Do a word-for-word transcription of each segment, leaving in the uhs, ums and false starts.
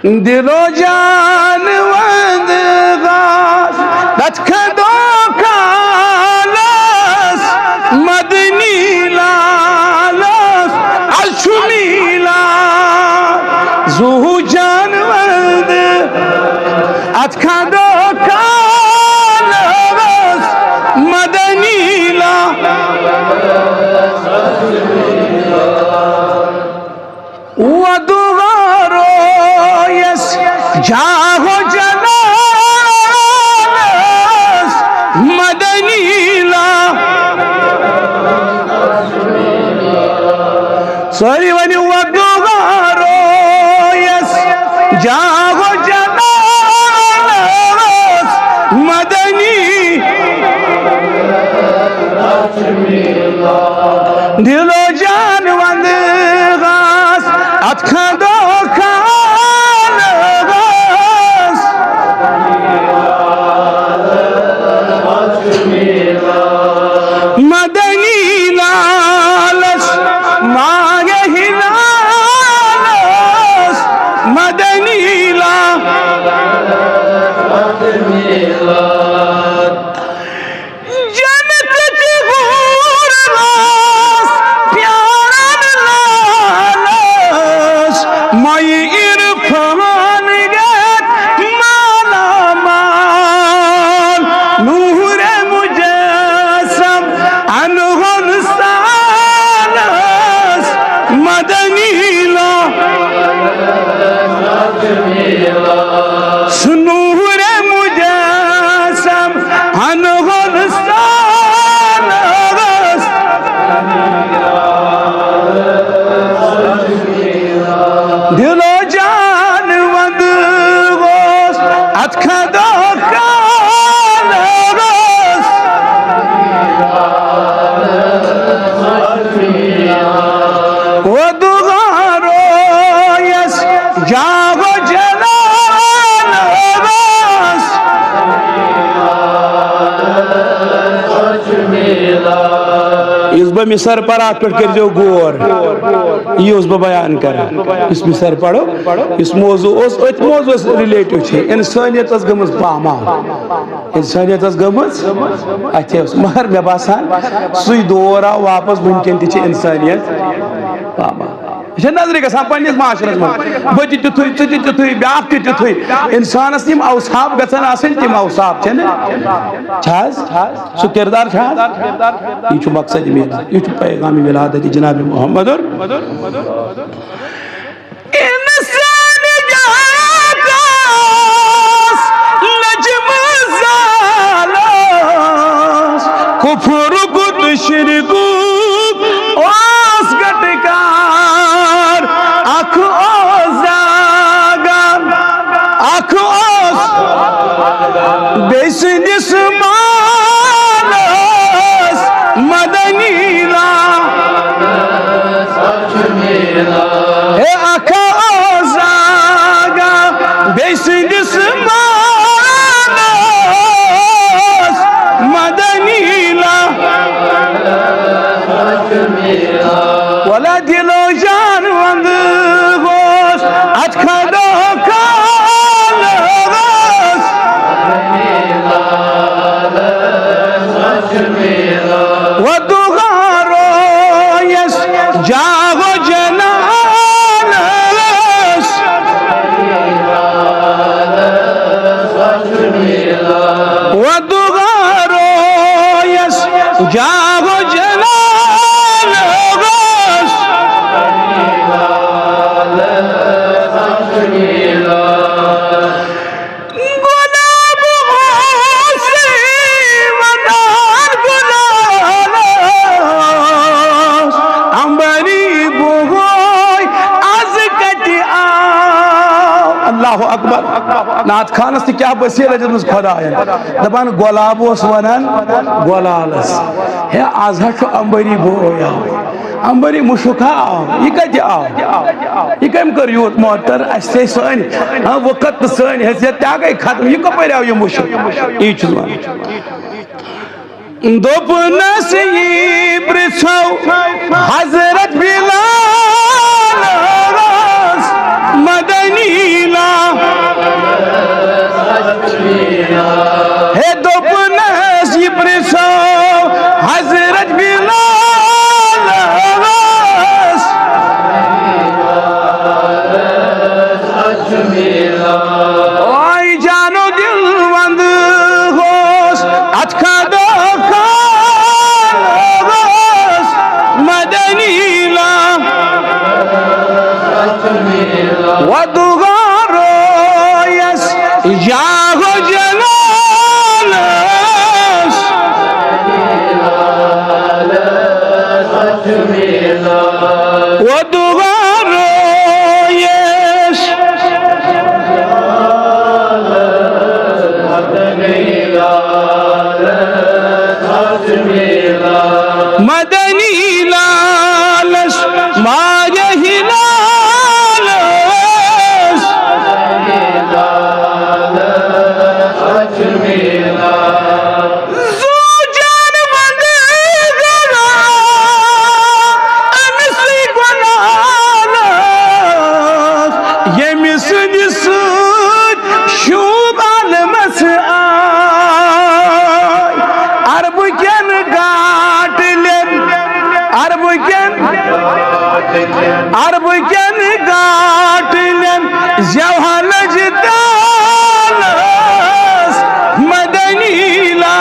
دل و جان وند غاز، تتھ کھدو کالس، مدنی لالس، از چھُ میلان۔ زو جان وند، اتھ کھدو کالس، مدنی لالس۔ و دوارو یس جاہ و جلالس، مدنی لا۔ ساری ونی و دوارو یس جاہ و جلالس، مدنی دل و جان وند غاز، اتھ کھدو کالس۔ مدنی لالس، ماہ ہلالس، مدنی لا۔ جنت چہ حور لاس پیارن لالس، مئی عرفان گت مالا مال، نور مجسم انہن سالس، مدنی لا۔ سنور مجسم انہن سالس، دل و جان وند غوث اتھ کھدو کالس۔ و دوارو یس جاہ و جلالس۔ یُس بہٕ مِثر پَرٕ، اَتھ پٮ۪ٹھ کٔرۍزیو غور۔ یہِ اوسُس بہٕ بیان کران۔ یُس مِثر پَرو، یُس موضوع اوس، أتھۍ موضوعس relative چھِ اِنسٲنیت ٲس گٔمٕژ پامال۔ اِنسٲنیت ٲس گٔمٕژ اَتھِ اوس۔ مگر مےٚ باسان، سُے دور آو واپس، وٕنکٮ۪ن تہِ چھِ اِنسٲنیت پامال۔ یہِ چھےٚ نظرِ گژھان پننِس معاشرس منٛز۔ بہٕ تہِ تیُتھُے، ژٕ تہِ تیُتھُے، بیٛاکھ تہِ تیُتھُے۔ اِنسانس یِم اوصاف گژھن آسٕنۍ، تِم اوصاف چھِنہٕ؟ چھا حظ؟ سُہ کردار چھا حظ؟ یہِ چھُ مقصد میٖلاد، یہِ چھُ پیغام میٖلادت جناب محمد۔ اِنسانیت ٲس نجمہٕ زالس، کفرُک تہٕ شرکُک اوس گٹہٕ کار۔ اکھ اوس زاگان، اکھ اوس بیٚیہِ سٕنٛدِس مالس، مدنی لا۔ ہے اکھ اوس زاگان بیٚیہِ سٕنٛدِس مالس، مدنی لا۔ ولا دل و جان وند غوث اتھ کھدو کالس۔ و دوارو یس جاہ و جلالس۔ و دوارو یس جاہ و جلالس۔ گۄلاب اوس ونان گُلالس، عنبری بوے از کتہِ آو؟ اللہ اکبر۔ نعت خانس تہِ کیٛاہ بصیرت دِژمٕژ خداین۔ دپان گۄلاب اوس ونان گُلالس، ہے از ہا چھُ عنبری بوے آو۔ عنبری مُشُک ہا آو، یہِ کتہِ آو؟ یہِ کٔمۍ کٔر یوٗت معطر؟ اسہِ تھٲے سٲنۍ، ہاں، وقت تہٕ سٲنۍ حیثیت تہِ گٔے ختم۔ یہِ کپٲرۍ آو یہِ مُشُک؟ یی چھُس ونان۔ دوٚپنس یی پرژھو حضرت بلالس، مدنی لا۔ کٮ۪ن عربہٕ کٮ۪ن گاٹلٮ۪ن زٮ۪وہن لٔج تالس مدنی لا۔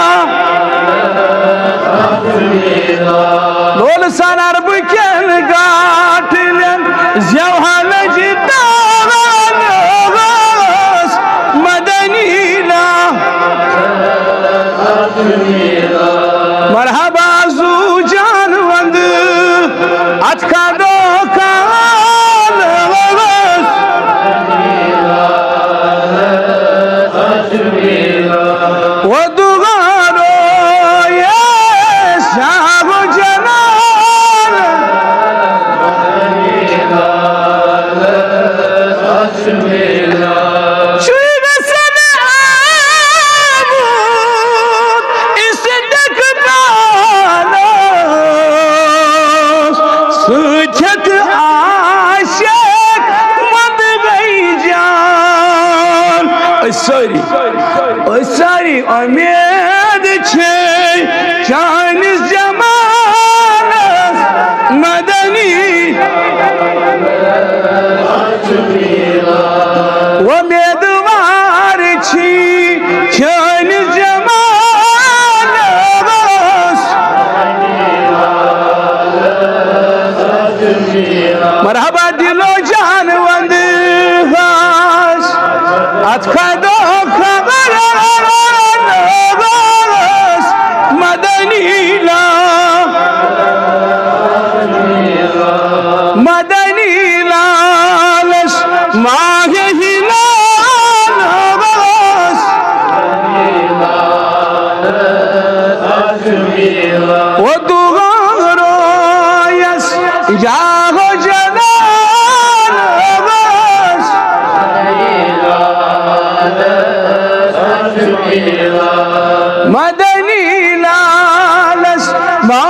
لولہٕ سان عربہٕ کٮ۪ن گاٹلٮ۪ن زٮ۪وہن لٔج تالس مدنی لا۔ مرحبا زو جان وند اتھ کھدو کالس۔ و دوغارو یہ شاہ جنان۔ چوی وسن آمود اس ڈک بالس سچت عاشق مند گئی جان۔ أسۍ سٲری، أسۍ سٲری اُمید چھے چٲنِس زمانس مدنی۔ وۄمیدوار چھی چٲنِس زمانس۔ مرحبا دلو جان وند ہاس۔ اتھ کھدو خبر مدنی لا، مدنی لالس ماہ ہلال بس۔ و دوغارو یس جاگو جلال بس۔ مدنی لالس ما